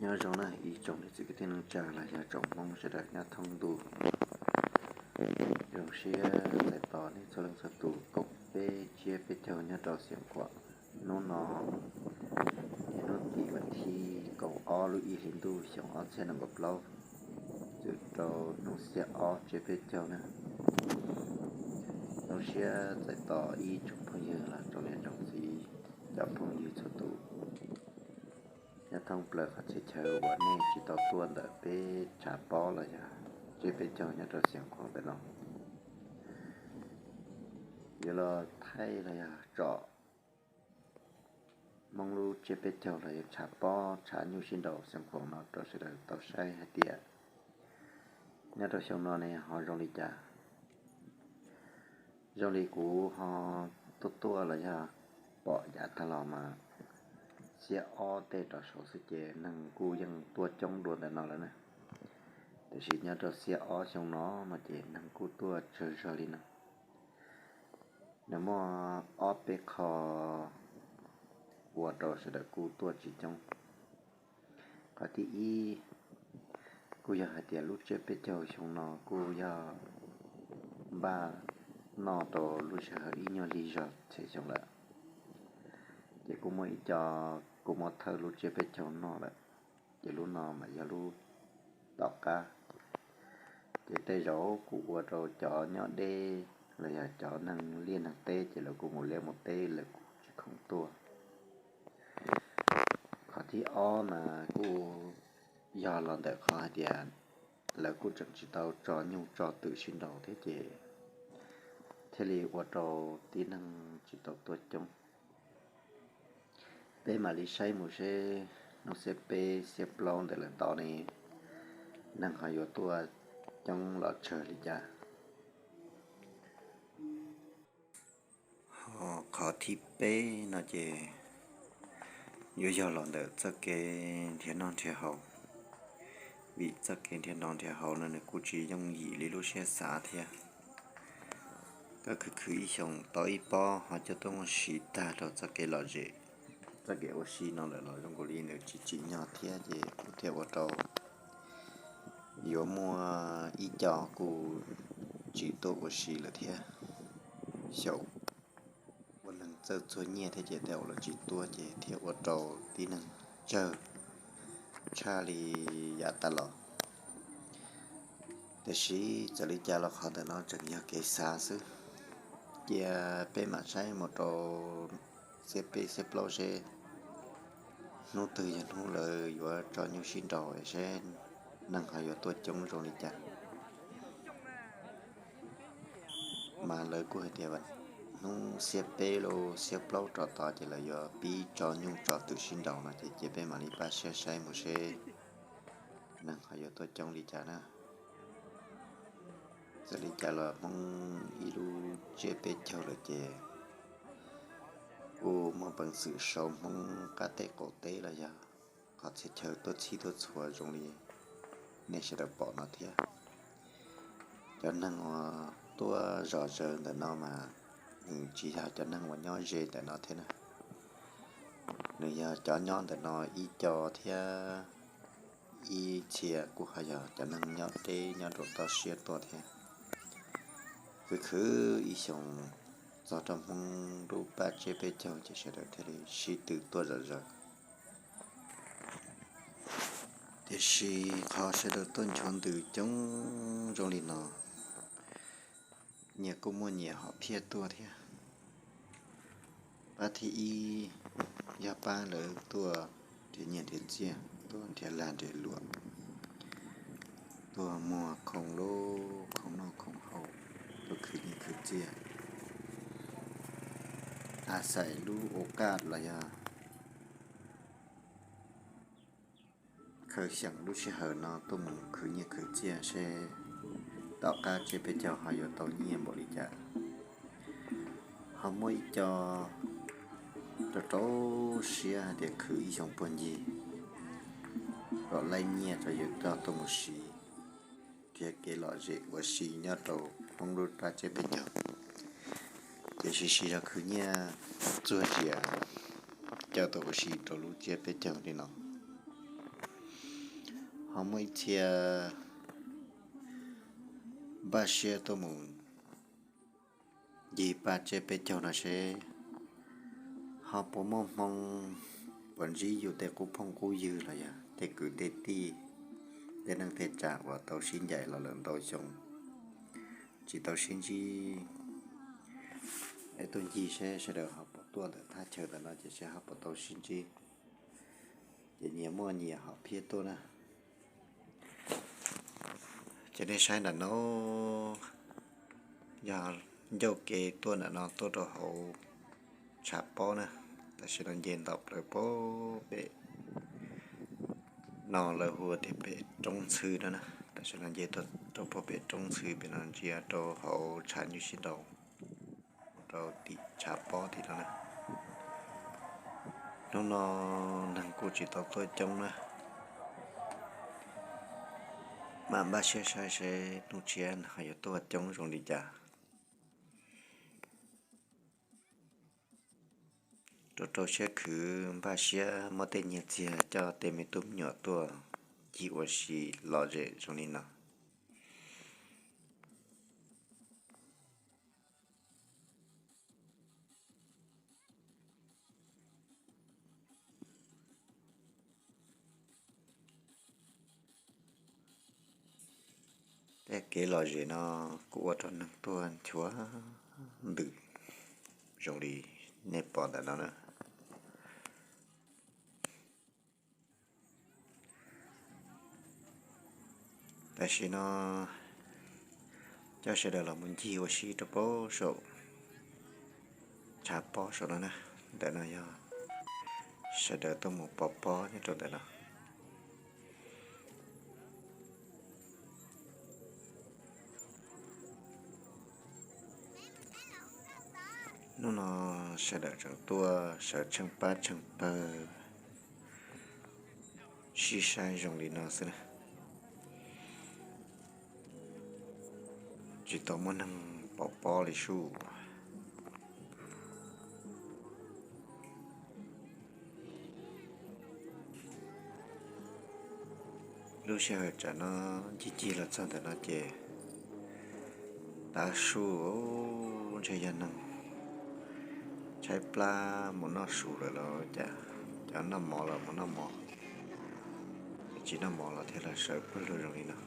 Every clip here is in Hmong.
Nyob zoo na ib tsoom niam txiv kwv tij neej tsa los yog tsoom Hmoob sawv daws nyob thoob ntuj. Zoo siab txais tos nej txhua leej txhua tus koom peb tsiab peb caug nyob rau Xeev Khuam. Hnub no yog hnub tim vas thib kaum ob lub ib hlis ntuj xyoo ob txhiab nees nkaum plaub, txwm rau hnub xiab ob tsiab peb caug na. Zoo siab txais tos ib tsoom phooj ywg los tsoom niam tsoom txiv, cov phooj ywg txhua tus nyob thoob plaws qhov txhia chaw uas nej tsis tau tuaj ntawm peb tshav pob los yog tsiab peb caug nyob rau Xeev Khuam ntawm no. Yuav los thaij los yog tsom Hmoob lub tsiab peb caug los yog tshav pob tshav nyuj sib nraus Xeev Khuam no rau sawv daws tau saib hais tias nyob rau xyoo no ne ho zoo li cas. Zoo li kuv ho tuaj tuaj los yog pom yav tag los mas xiab ob tej rov saud xwb ces neeg kuj yeej tuaj coob dua ntawm no lawm na. Tiam sis nyob rau xiab ob xyoo no no ces neeg kuj tuaj tsawg zog li no. Nws muaj ob peb qho ua rau sawv daws kuj tuaj tsis coob. Qhov thib ib kuj yog hais tias lub tsiab peb caug xyoo no kuj yog npaj noj rau lub sij hawm ib nyuag lig zog txhiab xyoo lawm. Ces kuj muaj ib co kuj muab thawb lub tsiab peb caug noj lawm, ces lub no mas yog lub tom qab. Ces tej zaum kuj ua rau cov nyob deb los yog cov neeg liaj neeg teb ces lawv kuj mus liaj mus teb lawv kuj tsis khoom tuaj. Qhov thib ob mas kuj yog los ntawm qhov hais tias lawv kuj tseem tsis tau tso nyuj tso twm sib nraus thiab ces thiaj li ua rau tib neeg tsis tau tuaj coob. Peb mam li saib mus seb hnub xiab peb xiab plaub ntawm lawm tod ne neeg ho yuav tuaj coob los tsawg li cas. Ho qhov thib peb no ces yuav yog los ntawm txoj kev nrhiav noj nrhiav haus, vim txoj kev nrhiav noj nrhiav haus no nws kuj tsis yooj yim li lub siab xav thiab. Koj khwv khwv ib xyoos tau ib pob ho coj tuaj muab siv tag rau txoj kev lom zem, txoj kev ua si no lawm los zoo nkaus li nws tsis tsim nyog thiab ces kuj thiaj ua rau yuav muaj ib co kuj tsis tuaj ua si lawm thiab. Xyaum ua neeg txawj txuag nyiaj thiab ces tej zaum los tsis tuaj ces thiaj ua rau tib neeg tsawg tshaj li yav tas los. Tiam sis txawm li cas los qhov ntawm no tseem yog kev xav xwb. Cia peb mam saib mus rau xiab peb xiab plaub seb hnub twg yog hnub lawv yuav tso nyuj sib nraus seb neeg ho yuav tuaj coob zoo li cas. Mas lawv kuj hais tias hnub xiab peb los xiab plaub rov tod ces lawv yuav pib tso nyuj tso twm sib nraus no ces cia peb mam li pab siab saib mus seb neeg ho yuav tuaj coob li cas na. Txawm li cas los Hmoob ib lub tsiab peb caug lawm ces kuj muaj peev xwm sau Hmoob qab teb qaum teb los yog qhov txhia chaw tuaj txhij tuaj txhua zoo li nej sawv daws pom no thiab. Cov neeg uas tuaj zom zaws ntawm no mas nws tsis yog cov neeg uas nyob ze ntawm no thiab na. Nws yog cov nyob ntawm no ib co thiab ib txhia kuj ho yog cov neeg nyob deb nyob rau toj siab tuaj thiab. Khwv khwv ib xyoos txog rau Hmoob lub pab tsiab peb caug ces sawv daws thiaj li sib tw tuaj zom zaws. Tiam sis qhov sawv daws tuaj nchuav ntws coob zoo li no, nyias kuj muaj nyias hom phiaj tuaj thiab. Pab thib ib yog pab lawv tuaj nrhiav nyiaj nrhiav txiaj, tuaj nrhiav lag nrhiav luam, tuaj muag khoom lub khoom noj khoom haus, tuaj khwv nyiaj khwv txiaj, a xais lub ua kaj los yog khaws xyeem lub sij hawm no tuaj mus khwv nyiaj khwv txiaj seb tom qab tsiab peb caug ho yuav tau nyiaj npaum li cas. Ho muaj ib co rau rau siab hais tias khwv ib xyoos puag ncig kom laij nyiaj rau yuav coj tuaj mus siv, nrhiav kev lom zem ua si nyob rau Hmoob lub pab tsiab peb caug. Tiam sis siv zog khwv nyiaj txuag ntxias coj tuaj ua si rau lub tsiab peb caug li no. Ho muaj ib txhia npaj siab tuaj mus ncig paj tsiab peb caug no seb ho puas muaj hmoo puas ntsib yus tej qub phooj qub ywg los yog tej kwv tej tij, tej neej tej tsav uas tau sib ncaim los lawm ntau xyoo tsis tau sib ntsib. Es tuaj ncig seb sawv daws ho puas tuaj ntawm thaj chaw ntawm no ces seb ho puas tau sib ntsib. Ces nyias muaj nyias hom phiaj tuaj na. Ces nej saib ntawm no yog ncauj kev tuaj ntawm no tuaj rau hauv tshav pob na. Tam sim no nce ntaus plaws pem no lawv hu tias pem roob ntxhw no na. Tam sim no nce rau pem roob ntxhw pem no ntsia rau hauv tshav nyuj sib nraus rau tim tshav pob tim no na. Hnub no neeg kuj tsis tau tuaj coob na, mam npaj siab saib seb hnub tshiab ho yuav tuaj coob zoo li cas. Rau rau siab khwv npaj siab muab tej nyiaj txiag coj tej me tub me nyuam tuaj ncig ua si lom zem zoo li no. Tej kev lom zem no kuj ua rau neeg tuaj nchuav ntws zoo li nej pom ntawm no na. Tam sim no coj sawv daws los mus ncig ua si rau pem saum tshav pob saum no na. Ntawm no yog sawv daws tuaj mus pov pob nyob rau ntawm no. Hnub no sawv daws tseem tuaj sawv tsheej pab tsheej pawg sib saib zoo li no xwb na. Tsis tau muaj neeg pov pob li sub. Lub sij hawm tsam no ncig ncig los txog ntawm no ces tav su ntshe yog neeg tshaib plab mus noj su lawm los cas, cov noj mov los mus noj mov, tsis noj mov los thiaj los sawv pawg lug zoo li no.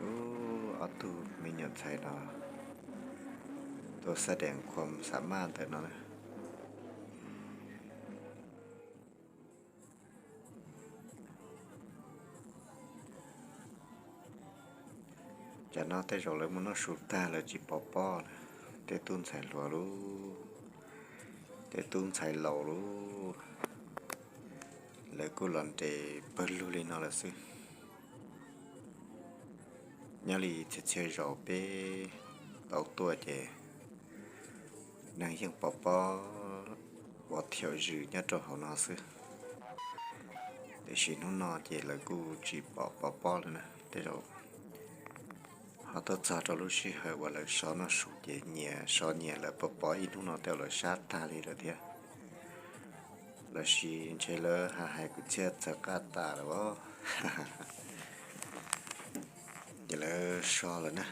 Ub, ob tug me nyuam ntxhais no tuaj xaj dees khuam xav maj ntawm no na. Tsam no tej zaum lawv mus noj su tag lawv tsis pov pob na. Tej tub ntxhais hluas lub, tej tub ntxhais laus lub, lawv kuj los nres pawg lug li no lawm xwb. Nyob li txhia txhia zaus peb tau tuaj ces neeg yeej pov pob ua thiaum zwm nyob rau hauv no xwb. Tiam sis hnub no ces lawv kuj tsis pov pov pob lawm na. Tej zaum ho tuaj txog rau lub sij hawm uas lawv so noj su ces nyias so nyias lawv pov pov ib hnub no tej zaum lawv sab tag li lawm thiab. Los sis ntshe lawv hais hais kwv txhiaj txawv qab tas lawm os. Ces lawv so lawm na.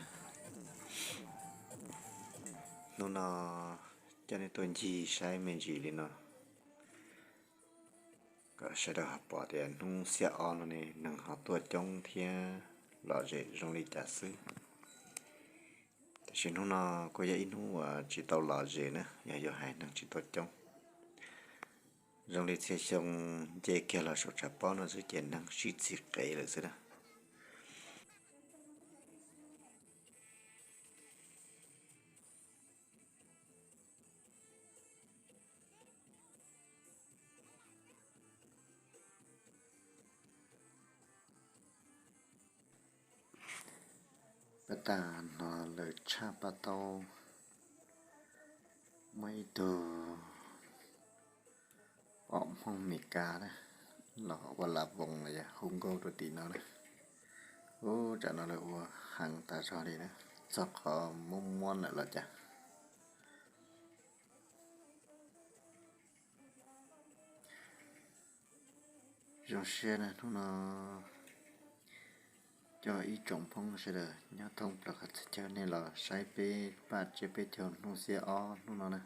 Hnub no coj nej tuaj ncig saib me ntsis li no kom sawv daws ho pom tias hnub xiab ob no ne neeg ho tuaj coob thiab lom zem zoo li cas xwb. Tiam sis hnub no kuj yog ib hnub uas tsis tau lom zem na, yog yuav hais neeg tsis tau coob. Zoo li txhia xyoo nce kiag los saum tshav pob no xwb ces neeg sib txig qev lawm xwb na. Pab tag no lawv tshaj pab taub, muaj ib tug pom Hmoob Mes Kas na, los ua la voos los yog hu nkauj rau tim no na. Ub, tsam no lawv ua heev tas zog li na, txog qhov muab muab lawm los cas. Zoo siab na, hnub no coj ib tsoom Hmoob sawv daws nyob thoob plaws qhov txhia chaw nej los saib peb paj tsiab peb caug hnub xiab ob hnub no na.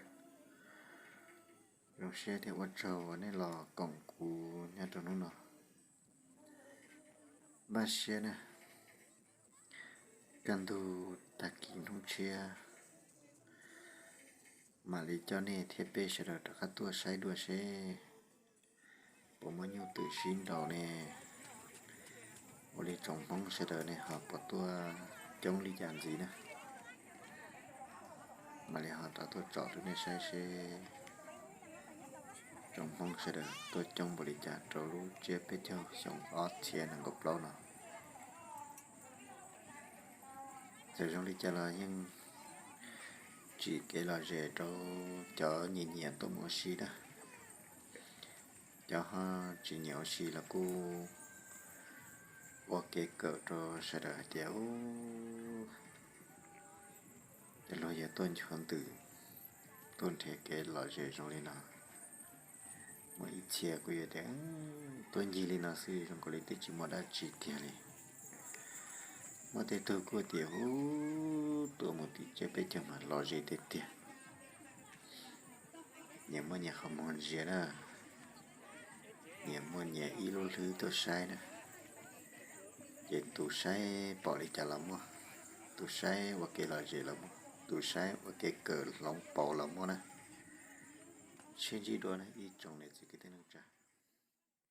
Zoo siab thiab ua tsaug uas nej los koom kuv nyob rau hnub no. Npaj siab na, kaj ntug tag kis hnub tshiab mam li coj nej thiab peb sawv daws rov qab tuaj saib dua seb puas muaj nyuj twm sib nraus ne, ua li tsoom Hmoob sawv daws ne ho puas tuaj coob li cas ntxiv na. Mam li ho rov tuaj tsom rau nej saib seb tsoom Hmoob sawv daws tuaj coob npaum li cas rau lub tsiab peb caug xyoo ob txhiab nees nkaum plaub no. Txawm zoo li cas los yeej tsim kev lom zem rau cov nyiam nyiam tuaj mus ua si na. Cov ho tsis nyiam ua si los kuj ua kev kawm rau sawv daws hais tias, u, cov luag yog tuaj nchuav ntws, tuaj nrhiav kev lom zem zoo li no. Muaj ib txhia kuj yog tias tuaj ncig li no xwb zoo nkaus li twb tsis muaj dab tsi tiag li. Muaj tej tug kuj tias, u, tuaj mus tim tsiab peb caug mas lom zem tiag tiag. Nyias muaj nyias qhov muag ntsia na, nyias muaj nyias ib lub hlwb tuaj saib na. Ces tus saib pom li cas los muaj, tus saib ua kev lom zem los muaj, tus saib ua kev kawm hloov pauv los muaj na. Sib ntsib dua na ib tsoom niam txiv kwv tij neej tsa.